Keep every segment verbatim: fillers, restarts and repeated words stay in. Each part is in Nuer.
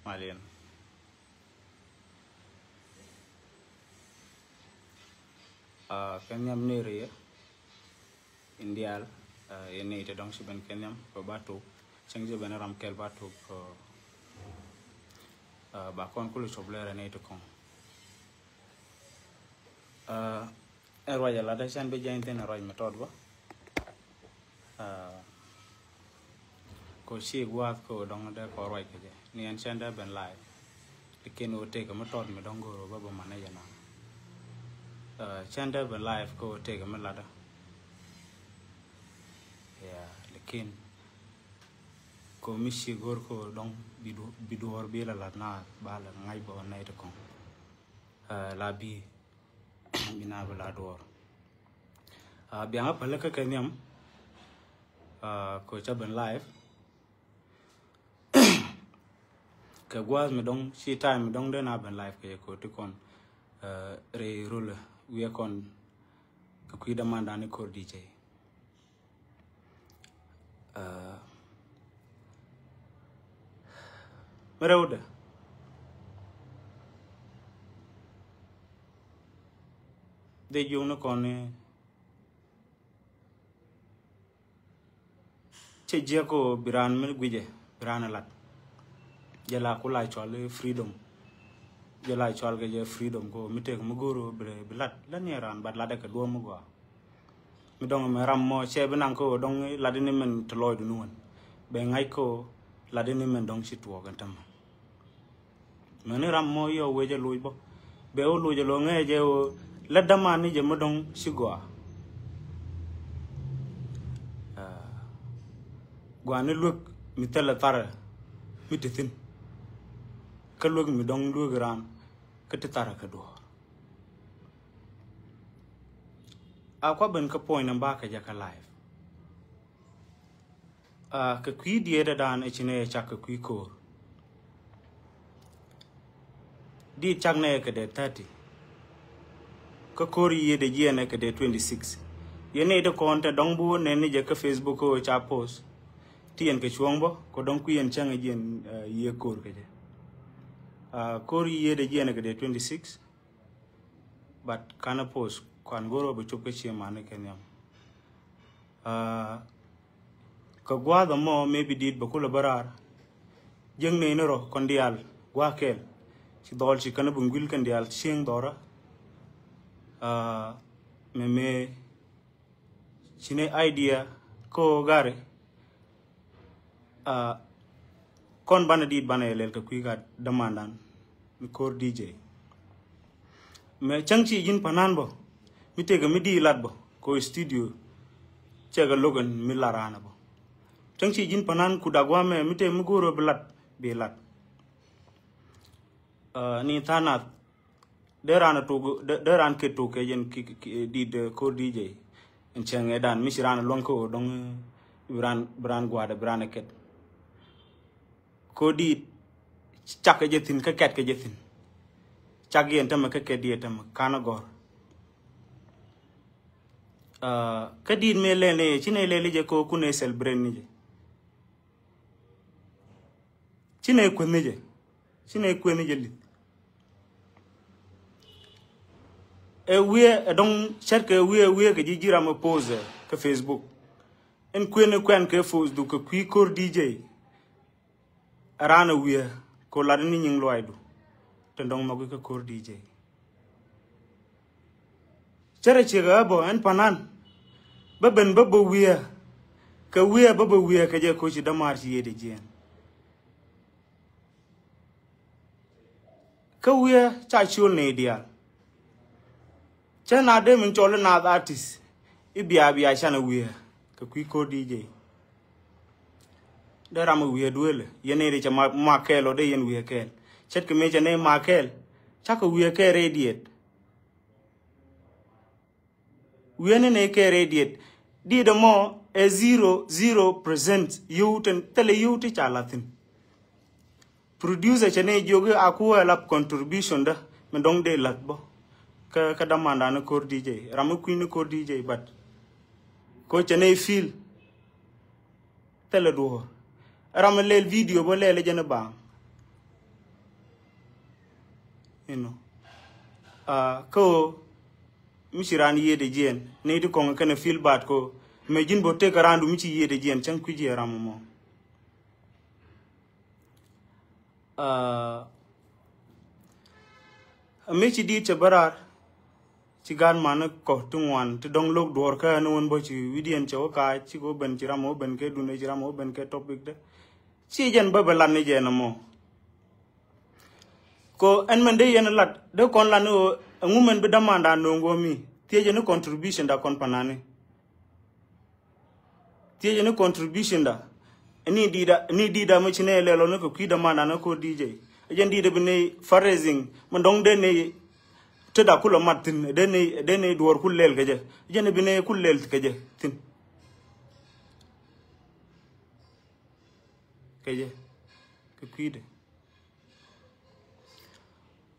Malin. Kɛ nhiam ni ri yɛ in diaal, yɛ ni ti dɔŋ ci ben kɛ nhiam kɛ ba tuk. Cäŋ ci ben ram kɛl ba tuk, ba kɔn kulu cop lɛrɛ ni ti kɔŋ. Ɛ ruac a lat ɛ cɛn bi jɛny thin ɛ ruac mi tɔt bä. Ko ci guath ko dɔŋ dɛ kɔ ruac kɛ jɛ ni ɛn cɛn dɛ ben live. Likin wä tek mi tɔt mi dɔŋ goro bä bä man ɛ jɛ nan. Cɛn dɛ ben live ko wä tek mi lat ɛ. Ya, likin ko mi ci gor ko dɔŋ bi duɔr bi la lat na ba la ŋa̱c bä nɛy ti kɔŋ. La bi bi na bi la duɔr. Biaŋ a päl kä kɛ nhiam ko ca ben live. Kɛ gua̱a̱th mi dɔŋ ci time mi dɔŋ den a ben live kɛ ko ti kɔn. Ri rulɛ wiɛ kɔn kɛ kui̱ dämandan ni kor di cɛ. Mi rɛwdɛ dee jiök ni kɔn ni cɛ jiɛk ko bi raan mi guicɛ bi raan lat. Jɛ la ku la cɔl freedom. Jɛ la cɔl kɛ jɛ freedom ko mi tek mi go̱o̱r bi lat la ni raan bat lat kɛ duɔ̱ɔ̱m mi gɔaa. Mi dɔŋ mɛ ram mɔ cɛ bi naŋ ko dɔŋ lat ni mɛn ti lɔɔcdu ni wän. Bɛ ŋa̱c ko lat ni mɛn dɔŋ ci tuɔɔk ɛn tämɛ. Mɛ ni ram mɔ yɔ wecɛ loc bɔ bɛ wä loc ɛ loŋ ŋɛɛ jɛ wä lät däman ni jɛ mi dɔŋ ci gɔaa. Gɔaa ni luek mi thilɛ tharɛ mi ti thi̱n. Kä luek mi dɔŋ luek raan kä ti tharɛ kä duɔ̱ɔ̱r. A kua ben kä puɔ̱ny ni bakɛ jɛ kä live. Kɛ kui̱ diet ɛ dan ɛ ci nɛ cak kɛ kui̱ ko̱o̱r. Diet cak nɛ kɛ dee thirty. Kä ko̱o̱r yiet ɛ jiɛn ɛ kɛ dee twenty six. Yɛn ni ti kɔn tɛ dɔŋ bu nɛn ni jɛ kä Facebook kä ca post. Ti yɛn kɛ cuɔ̱ŋ bä kɛ dɔŋ kui̱ yɛn cäŋ ɛ jiɛn yiëë ko̱o̱r kɛ jɛ. Ko̱o̱r yiet ɛ jiɛn ɛ kɛ dee twenty six. But kanɛ post kuan go̱r wä bi cop kä cie mani kɛ nhiam. Kɛ gua̱a̱th ɛmɔ maybe dit bɛ kulɛ bä raar. Jiäkni ni rɔ kɔn diaal gua̱a̱th kɛɛl ci dhɔl ci kɛn bi ŋuil kɛn diaal cieŋ dhɔrä. Mɛ mɛ ci ni idea ko gari. Kɔn banɛ dit banɛ yɛ lɛl kɛ kui̱ ka dämandan mi ko̱r D J. Mɛ cäŋ ci ji̱n panan bä mi tekɛ mi di lat bä ko studio. Cɛ kɛ logan mi lat raan bä. Cäŋ ci ji̱n panan ku dak wamɛ mi tekɛ mi go̱o̱r bi lat bi lat. Ni tha̱a̱ŋ nath dee raan tuk dee raan ket tuk kɛ jɛn dit ko̱r D J. Ɛn cäŋ ɛ dan mi ci raan luäŋ kä ɣöö dɔ̱ŋ bi raan bi raan gua̱a̱dɛ bi raan ɛ ket. Ko̱r dit cak kɛ jɛ thi̱n kä kɛt kɛ jɛ thi̱n. Cak yɛn tämɛ kä kɛt yɛ tämɛ kanɛ gɔ̱r. Kä dit mëë lɛl ni ci nɛ lɛl jɛ ko̱ kun ɛ celebrate ni jɛ. Ci nɛ kueth ni jɛ ci nɛ kueth ni jɛ lith. Ɛ wiɛ ɛ dɔŋ cɛt kɛ wiɛ wiɛ kɛ ji̱ ji̱ ram ɛ post ɛ kä Facebook. Ɛn kuën ɛ kuɛn kɛ post du kɛ kui̱ ko̱r D J. Ɛ raan ɛ wiɛ kɛ lat ni nyiŋ luaacdu. Te dɔŋ mɔk ikä ko̱r D J. Cärɛ ciek ɛ bä ɛn panan bä ben bä bä wiɛ. Kɛ wiɛ bä bä wiɛ kɛ jɛ ko̱ ci dämaar ci yet ɛ jiɛɛn. Kä wiɛ ca ciöl nɛy diaal. Cä na dee min cɔl i̱ naath artist i̱ bia bia canɛ wiɛ kɛ kui̱ ko̱r D J. Dee ram i̱ wiɛ duëlɛ yɛn nɛy dee cɛ ma kɛɛl ɔ dee yɛn wiɛ kɛɛl. Ce̱tkɛ mëë cɛ nɛy ma kɛɛl cakɛ wiɛ kɛɛl rɛy diɛt. Wi̱i̱ni ni kɛ radiate dit ɛmɔ ɛ zero zero percent. Yio̱w tin thilɛ yio̱w ti ca la̱thi̱n. Producer cɛ ni jiök i̱ a ku ɛ lap contribution dä mi dɔ̱ŋ dee la̱th bä. Kä kä dämandan ni ko̱r D J ram mi kui̱ni ko̱r D J but ko cɛ ni feel. Thilɛ duɔ̱ɔ̱r ram mi lɛl video bä lɛl jɛn i̱ baŋ. Inɔ. Kä ɣöö mi ci raan yiëëdɛ jiɛn ni ti kɔŋ kɛnɛ feel bad kɛ ɣöö mɛ ji̱n bä tëëkɛ raandu mi ci yiëëdɛ jiɛn cäŋ kui̱ jiɛ ram mɔ. Mi ci di̱i̱t cɛ bä raar. Ci gaat mani kɔ ti ŋuan ti dɔŋ lo̱k duɔ̱ɔ̱r kä ni wän bä ci wi̱diɛn cɛ wä ka̱a̱c ci kɛ wä ben ci ram wä ben kɛ dundɛ ci ram wä ben kɛ topic dɛ. Ci jɛn bä bɛ lat ni jɛ nɔmɔ. Ko ɛn mɛn dee yɛn lat dee kɔn lat ni ɣöö ɛŋu mɛn bi dämandan no̱o̱ŋ ɣöö mi thiecɛ ni contribution da kɔn panani. Thiecɛ ni contribution da. Ni dida ni dida mi ci ne lɛl ɔ ni kɛ kui̱ dämandan ni ko̱r D J. Jɛn dida bi ne fundraising mi dɔŋ dee ne te da kulɛ mat thi̱n dee ne dee ne duɔ̱ɔ̱r kul lɛl kɛ jɛ. Jɛn bi ne kul lɛl kɛ jɛ thi̱n. Kɛ jɛ kɛ kui̱dɛ.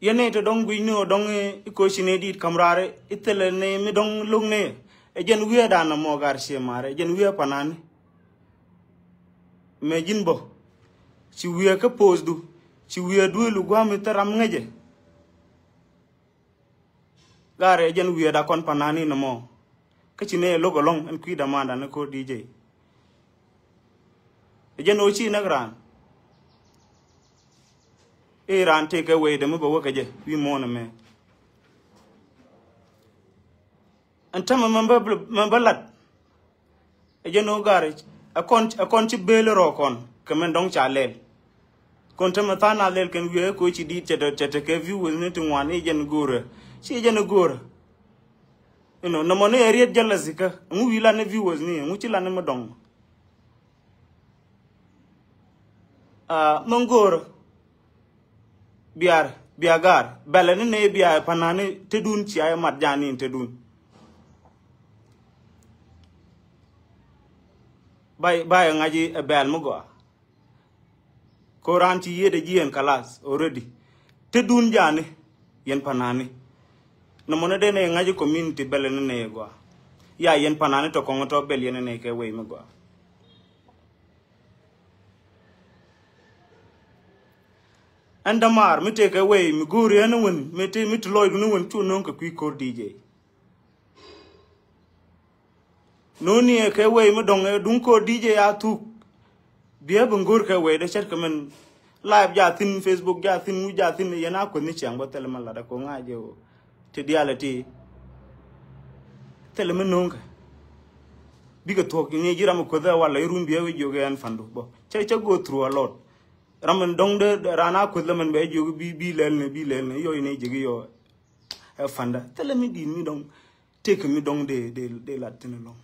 Yɛn ni te dɔŋ guic ni ɔ dɔŋ i̱ koci ni dit kam raar i̱ thilɛ ni mi dɔŋ lo̱k ni. Ɛ jɛn wiee dan nɔmɔ gar cie maarɛ ɛ jɛn wiee panani. Mɛ ji̱n bä ci wiee kä post du ci wiee duëëlu gua̱a̱m i̱ thil ram ŋäcɛ. Gar ɛ jɛn wiee da kɔn panani nɔmɔ. Kä ci ni ɛ lo̱k ɛlɔ̱ŋ ɛn kui̱ dämandan ni ko̱r D J. Ɛ jɛn ɣöö ci näk raan. I̱ raan tëëkɛ wecdɛ mi bɛ wä kɛ jɛ wi̱i̱ muɔ̱ɔ̱n ɛmɛ. Ɛn tämɛ mɛn bä mɛn bä lat. Ɛ jɛn ɣöö gaari ɛ kɔn ɛ kɔn ci bëël rɔɔk kɔn kɛ mɛn dɔ̱ŋ ca lɛl. Kɔn tämɛ tha̱a̱ŋ na lɛl kɛn wiee ɛ ko̱ ci di̱i̱t cɛ tɛ cɛ tɛ kɛ viewers ni ti ŋuan i̱ jɛn go̱o̱rä. Ci jɛn go̱o̱rä. Inɔ nɔmɔ ni ɛ riet jealousy kä ɛŋu wi̱i̱ lat ni viewers ni ɛŋu ci lat ni mi dɔ̱ŋ. Aa, mi ŋo̱o̱r biar bia gar bɛlɛ ni nɛy bia panani te dun cia mat jani te dun. Bay bay ŋa̱ci ɛ bɛl mi gɔaa. Ko ran ci yiëëdɛ jiɛn kalas already. Te dun jani yɛn panani. Nɔmɔ ni dee nɛy ŋa̱ci community bɛlɛ ni nɛy gɔaa. Ya yɛn panani tɔ kɔŋ tɔ bɛl yɛn ni nɛy kɛ wey mi gɔaa. Ɛn dämaar mi tëëkɛ wei mi go̱o̱r yɛn ni wän mi ti mi ti lɔcdu ni wän cu no̱o̱ŋ kɛ kui̱ ko̱r D J. No̱o̱ni ɛ kɛ wei mi dɔ̱ŋ ɛ duŋ ko̱r D J a thuk. Biɛ bi ŋo̱o̱r kɛ wei dee cɛt kɛ mɛn live ja thi̱n Facebook ja thi̱n ŋuc ja thi̱n yɛn a kueth ni ciaŋ bä thilɛ mɛ lat ɛ ko̱ ŋa̱c jɛ ɣöö. Ti diaal ɛ ti thilɛ mi no̱o̱ŋkɛ. Bikɛ thuɔ̱k ni ji̱ ram ɛ kueth ɛ walɛ irun biɛ wi̱c jiök ɛ ɛn fandu bä cɛ cɛ go through a lot. Ram in dɔŋ de ran a kueth lɛ mɛn bɛ jiök bi bi lɛl ni bi lɛl ni yɔc ni ji̱ gi yɔ. Ɛ fanda thilɛ mi di̱i̱t mi dɔŋ tëk mi dɔŋ de de de lat thin lɔŋ.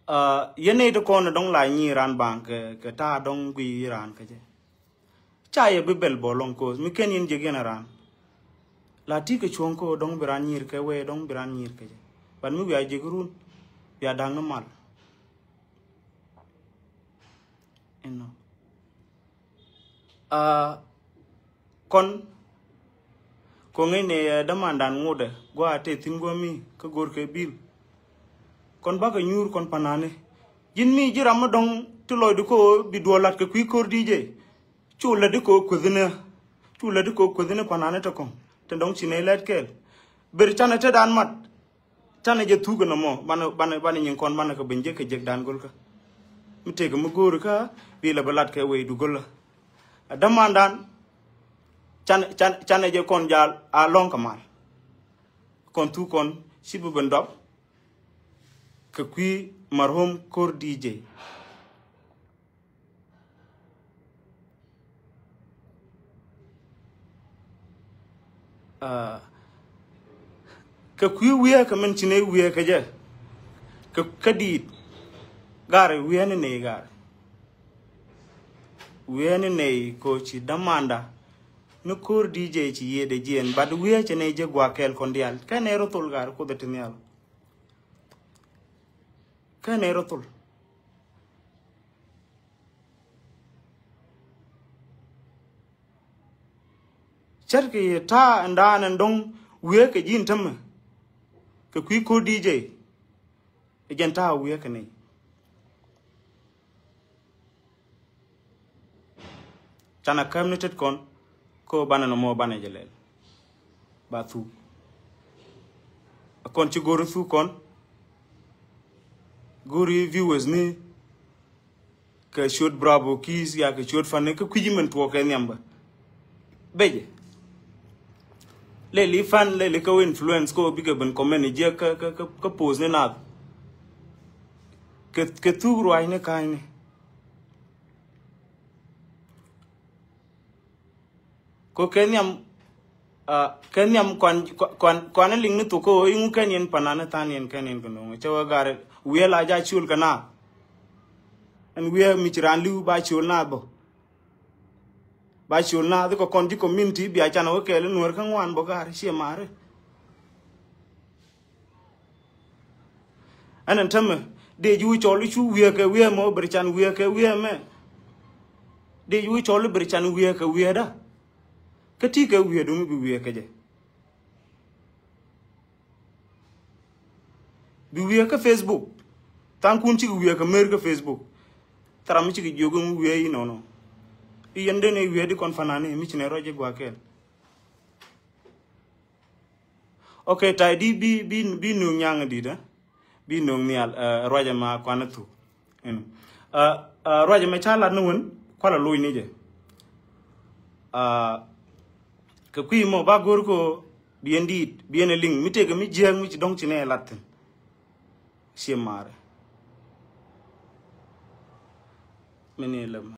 Aa, yɛn ni ti kɔn dɔŋ la nyi ran baŋ kɛ kɛ ta̱a̱ dɔŋ gui ran kɛ jɛ. Ca yɛ bi bɛl bɔ lɔŋ ko̱o̱th mi ken yɛn jɛ gɛn ran. La ti kɛ cuɔ̱ŋ ko dɔŋ bi ran nyir kɛ wee dɔŋ bi ran nyir kɛ jɛ. But mi wiaa jɛ gi run wiaa da̱ŋ ni mal. Inɔ. Aa, kɔn ko ŋäcnɛ dämandan ŋotdɛ gua̱a̱ tëë thi̱n gua̱a̱ mi kä go̱rkɛ bil. Kɔn bakɛ nyuur kɔn panani ji̱n mi ji̱ ram mi dɔ̱ŋ ti lɔcdi ko bi duɔl lat kɛ kui̱ ko̱r D J. Cu lät di ko kuethini cu lät di ko kuethini panani te kɔ̱ŋ te dɔ̱ŋ ci nɛy lɛt kɛɛl. Ber canɛ te dan mat. Canɛ jɛ thuk ɛnɔ mɔ banɛ banɛ banɛ nyin kɔn banɛ kɛ ben jek kɛ jek dan go̱lkä. Mi tëëkɛ mi go̱o̱ri kä bi lɛ bɛ lat kɛ wecdu go̱lä. Ɛ dämandan canɛ canɛ canɛ jɛ kɔn jal a lɔ̱ŋ kɛ mal. Kɔn thuk kɔn ci bi ben dɔp kɛ kui̱ marhum ko̱r D J. Aa, kɛ kui̱ wiee kɛ min ci nɛy wiee kɛ jɛ kɛ kä di̱i̱t. Gar wiee ni nɛy gar wiee ni nɛy ko ci dämanda ni ko̱r D J ci yiëëdɛ jiɛn but wiee ci nɛy jɛ gua̱a̱k kɛɛl kɔn diaal kɛ nɛy rɔ thol gar kuoth ti nhial. Kɛ nɛy rɔ thol. Cärkɛ yɛ ta̱a̱ ɛn da̱a̱n ɛn dɔ̱ŋ wiee kɛ ji̱n tämɛ kɛ kui̱ ko̱r D J. Ɛ jɛn ta̱a̱ wiee kɛ nɛy. Canɛ käm ni tet kɔn Ko banɛ nɔmɔ banɛ jɛ lɛl. Ba thuk. A kɔn ci go̱ri thuk kɔn. Go̱ri viewers ni. Kɛ ciöt Bravo Kiss ya kɛ ciöt fan ni kä kui̱ci min tuɔɔk kɛ nhiam bä. Becɛ. Lɛli fan lɛli kä influence ko bikɛ ben comment ni jiɛ kä, kä, kä, kä post ni nath. Kɛ, kɛ thuk ruac ni ka̱ny ni. Ko kɛ nhiam, ah, kɛ nhiam kɔn, kɔn, kɔn liŋ ni thok ko iŋu kɛn yɛn panan ni than yɛn kɛn yɛn kɛ no̱o̱ŋ. Cɛ wä gar wiɛ la ja ciol kɛ na. Ɛn wiɛ mi ci ran liw ba ciol na bɔ. Ba ciol na dhi kɔ kɔn ji̱ community bia can wä kɛɛl nuɔr kä ŋuan bɔ gar ciɛ mari. Ɛn ɛn tämɛ dee ji̱ wi̱i̱ cɔl i̱ cu wiee kɛ wiee mɛ wä bir can wiee kɛ wiee mɛ. Dee ji̱ wi̱i̱ cɔl i̱ bir can wiee kɛ wiee da. Kä ti kɛ wiee dumi bi wiee kɛ jɛ. Bi wiee kä Facebook. Thankun cik wiee kɛ mer kä Facebook. Thara mi cik jiök mi wiee inɔnɔ. I̱ yɛn den i̱ wiee di kɔn fanani mi ci nɛ rɔc i̱ gua̱a̱ kɛɛl. Ok, tay di bi, bi, bi nuŋ nyaŋ dit, eh? Bi nuŋ nhial, eh, ruacɛ ma kuan thuk. Ɛn. Eh, eh, ruacɛ ma ca lat ni wen, kuala loc ni jɛ. Eh, kɛ kui̱ mɔ ba go̱r ko, bi ɛn dit, bi ɛn liŋ, mi tëkɛ mi jiääk mi ci dɔ̱ŋ ci nɛ lat thin. Ciɛ maarɛ. Mi ni lɛ ma.